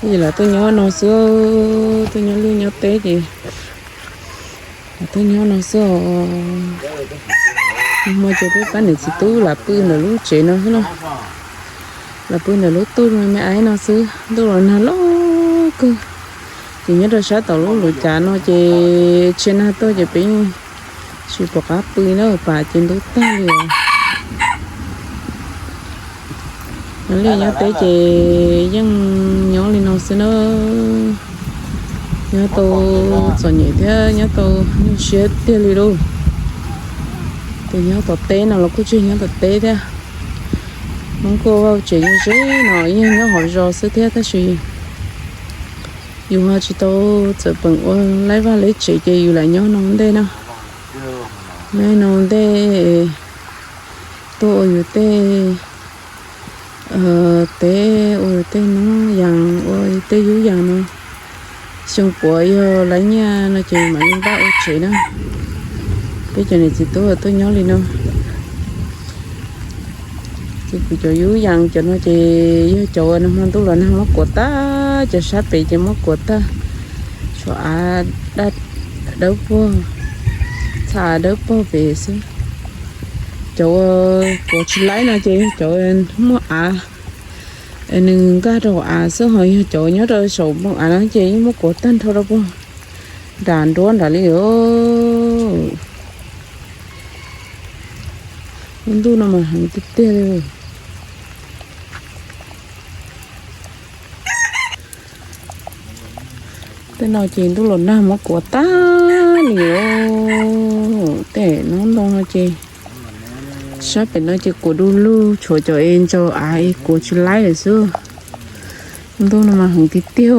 Ces lam tuaj nyob no xwb, tuaj nyob liaj nyob teb ces lam tuaj nyob no xwb os. Nag hmo ces peb pab niam txiv tub lam pw ntawm lub tsev no xwb na. Lam pw ntawm lub tuj me me aiv no xwb, ntuj los nag loj kawg. Ces nyob rau sab tom lub luav cav no ces tshia nag tuaj ces peb yeej tsis pom qab pw na, pas ces ntub tag li os. Nyob liaj nyob teb ces yeej nyob li no xwb na. Nyob tau txom nyem thiab nyob tau nyuaj siab tiag li lauj. Ces nyob tom teb no los kuj tsis nyob tom teb thiab. Hmoob kuj vaj tsev ze ze no, yeej nyob hauv zos xwb thiab tab sis yus ho tsis tau txawm peem ua laib vaj laib tsev ces yus lam nyob no ntej no. Nyob no ntej tuaj ua yus tej teb, ua yus tej noob yas, ua yus tej yub yas no. Xyoo puav yog lawv nyiaj no ces mam li npaj ua tsev na. Peb cov niam txiv tub tuaj nyob li no. Ces kuv cov yub yas cov no ces yog cov uas nag hmo ntuj los nag muab kuav tag, cov sab pem ces muab kuav tag, tshuav av dawb paug, txha av dawb paug pem xwb. Cov uas kuav tsis laib no ces yog cov muaj av, nws nkag rau hauv av xwb, ho yog cov nyob rau saum npoo av no ces yeej muab kuav tag nrho rau puag nram nruab nram li os. Lub ntuj no mas heev tiag tiag li. Tej no ces ntuj los nag muab kuav tag li os. Tej noob ntoo no ces sab pem no ces kuav du lug, tshuav cov es ntsaws av es kuav tsis laib lawm xwb. Ntuj no mas heev tiag tiag.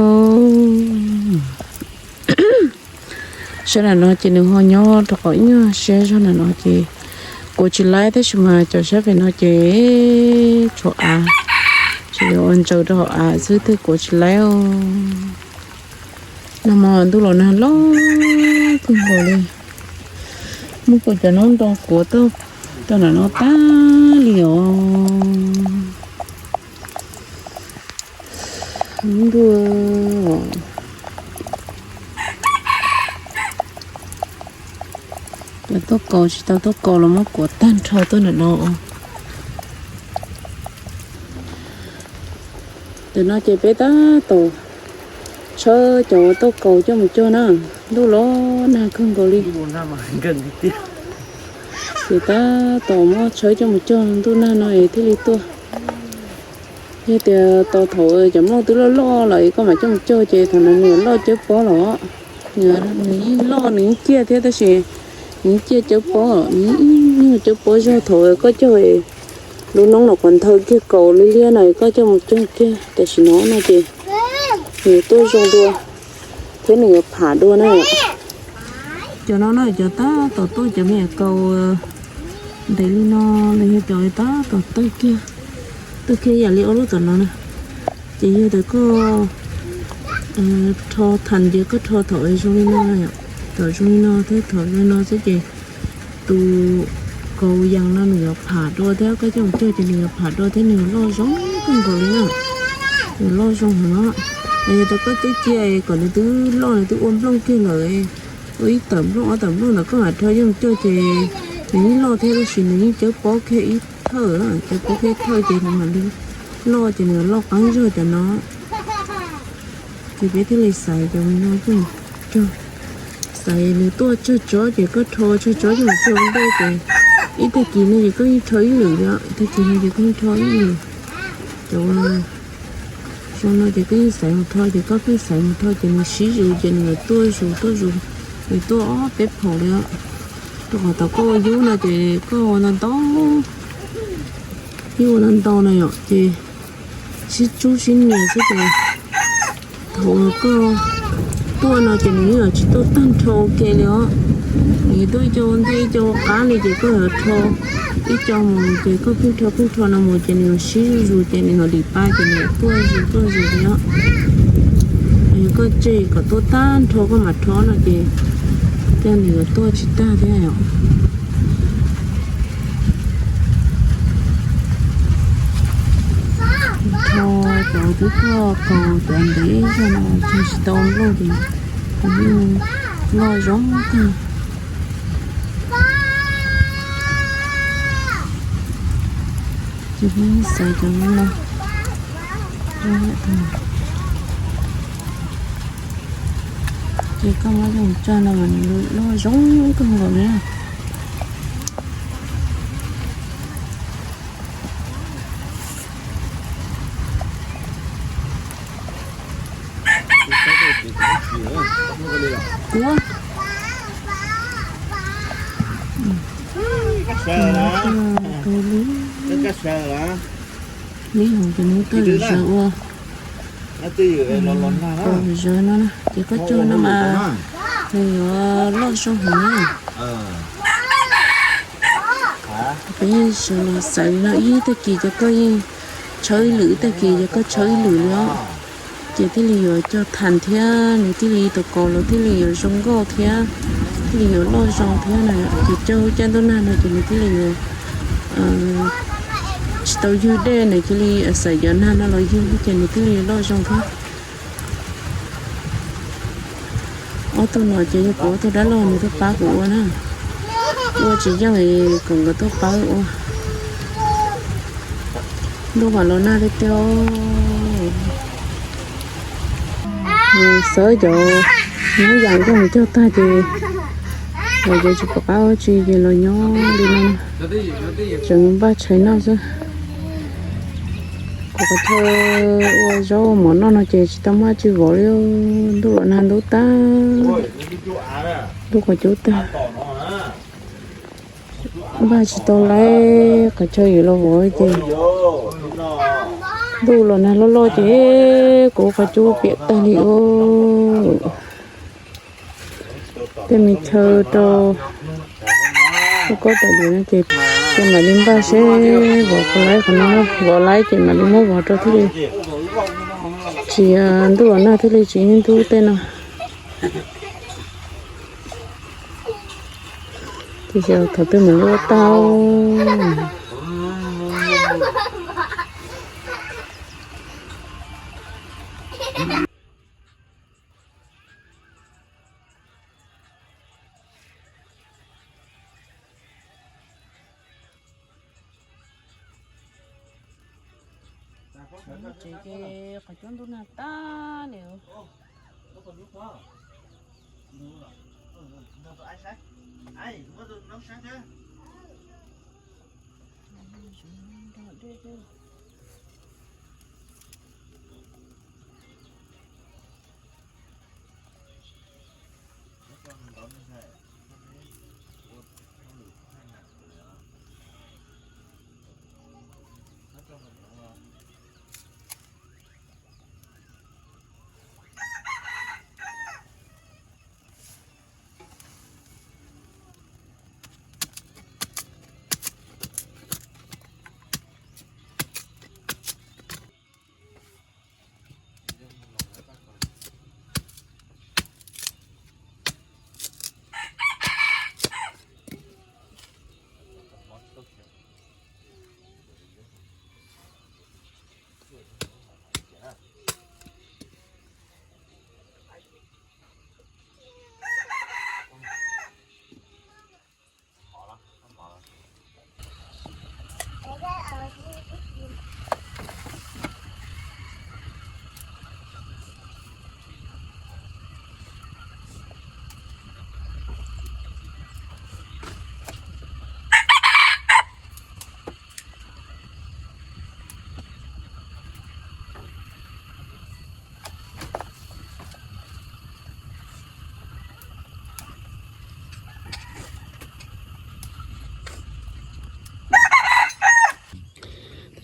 Sab nram no ces nws ho nyob rau qhov ib nyuag siab zog nram no ces kuav tsis laib, tab sis mas cov sab pem no ces tshuav av, tsuas yog ua ntsaws rau hauv av xwb thiaj kuav tsis laib os. Nag hmo ntuj los nag loj kawg nkaus li. Muab kuv cov noob ntoo kuav tau nram no tag li os. Ntuj, cov tauj kaus tsis tau tauj kaus los muab kuav tag nrho tuaj nram no. Tam no ces peb tab tom tshawb cov tauj kaus coj mus cog na. Ntuj los nag kawg nkaus li. Ces tab tom muab tshawb coj mus cog, ntuj nag no es thiaj li tuaj. Yog tias tau thaum cov nplooj twb loj loj lawm koj mam coj mus cog ces thaum no nws loj cawv pob los. Nws yeej loj nws yeej ciaj thiab tab sis nws yeej ciaj cawv pob, nws yeej yog cawv pob zog. Thaum koj cog lub noob no quav nthaw kiag kaus liab liab no koj coj mus cog kiag, tam sim no no ces nws tuaj zoo dua thiab nws yuav pham dua na. Cov no no cov tab tom tuaj cov me nyuam kaus ntev li no los yog cov tab tom tawg kiag, tawg kiag yam li ob lub tom no na. Ces yog tias koj rho thaum ces koj rho thaum zoo li no, thaum zoo li no thiab thaum zoo li no xwb ces tus kaus yas no nws yuav pham dua thiab koj coj mus cog ces nws yuav pham dua thiab nws yuav loj zoo kawg nkaus li na. Nws loj zoo heev os. Los yog tias koj twb cia kom nws twb loj nws twb ua nplooj kiag lawm, ua ib tawm nplooj ob tawm nplooj ntawd koj mam rho coj mus cog ces nws yeej loj thiab tab sis nws yeej cawv pob kiag ib thawj, cawv pob kiag ib thawj ces nws mam li loj ces nws loj qab zog cov no. Ces peb thiaj li xaiv cov no cog, xaiv nws tuaj tsawg tsob ces koj rho tsawg tsob coj mus cog ua ntej ces ib tag kis no ces koj yeej rho ib lwm li, ib tag kis no ces koj yeej rho ib lwm. Cov zoo no ces koj yeej xaiv mus rho ces koj pheej xaiv mus rho ces nws sib zus ces nws tuaj zus tuaj zus, nws tuaj ob peb phaum li. Rau qhov thaum koj ua yub no ces koj ua ntau ntau, yub ua ntau ntau no yom ces sib tsub sib nias xwb ces thaum koj tuaj no ces nws yeej tsis tuaj tag nrho ua ke li os. Nws tuaj ib co ua ntej ib co ua qab li ces koj yuav rho ib co mus ces koj pheej rho pheej rho no mus ces nws yuav sib zuj zus ces nws yuav dim pa ces nws yuav tuaj zus tuaj zus li os. Yog koj tseg kom tuaj tag nrho koj mam rho no ces thiaj nws yuav tuaj tsis tag thiab os. Cov twb tuaj kaus cov ntev zog no ces tsis tau nplooj ces kuv yeej loj zoo kawg. Ces peb xaiv cov no. Ces koj muab coj mus tso no mas nws loj zoo kawg nkaus li na. Kuv li, li hov ces nws tuaj zawv ua, zawv no na ces koj cog no mas nws yuav loj zoo heev na. Peb yeej sawv los xaiv li no ib tag kis ces koj yeej tshawb ib lwm, ib tag kis ces koj tshawb ib lwm li os. Ces thiaj li yuav cog thas thiab nws thiaj li tau kaus los thiaj li yuav zoo nkauj thiab, thiaj li yuav loj zoo thiab na. Ces cog hauv caj ntuj nag no ces nws thiaj li yuav tsis tau ywg dej, nws cia li xaiv cov nag no los ywg ces nws thiaj li loj zoo thiab. Ob tug no ces yog kuv ob tug dab laug nws tuaj pab kuv ua na. Ua tsis yeej es kom nkawd tuaj pab ua. Ntuj vam los nag tiag tiag. Xawb cov noob yam coj mus cog tag ces los ces tsis pom qab ua tsi ces los nyob li no, tseem npaj tshais noj xwb. Kuv qhov chaw ua zaub ua mov noj no ces tsis tau muaj dab tsi vov li. Ntuj los nag ntub tag, ntub qhov cub tag. Npaj tsis tau laib qhov chaw yuav los vov ces ntuj los nag loj loj ces kuv qhov cub piam tag li ua. Tej me chaw rau koj tom diav no ces, ces mam li npaj seb vov qhov laib qhov no, vov laib ces mam li muab vov rau thiaj li tsis, ntuj los nag thiaj li tsis ntub tej no. Ces xyov thaum twg mam li ua tau. Tsev ces qhov cub ntub nag tag li. Tam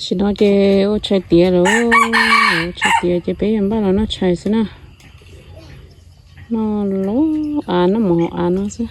sim no ces ua tshais tiav lawm, ua tshais tiav ces peb yuav npaj los noj tshais xwb na. Noj lub av, noj mov hauv av no xwb.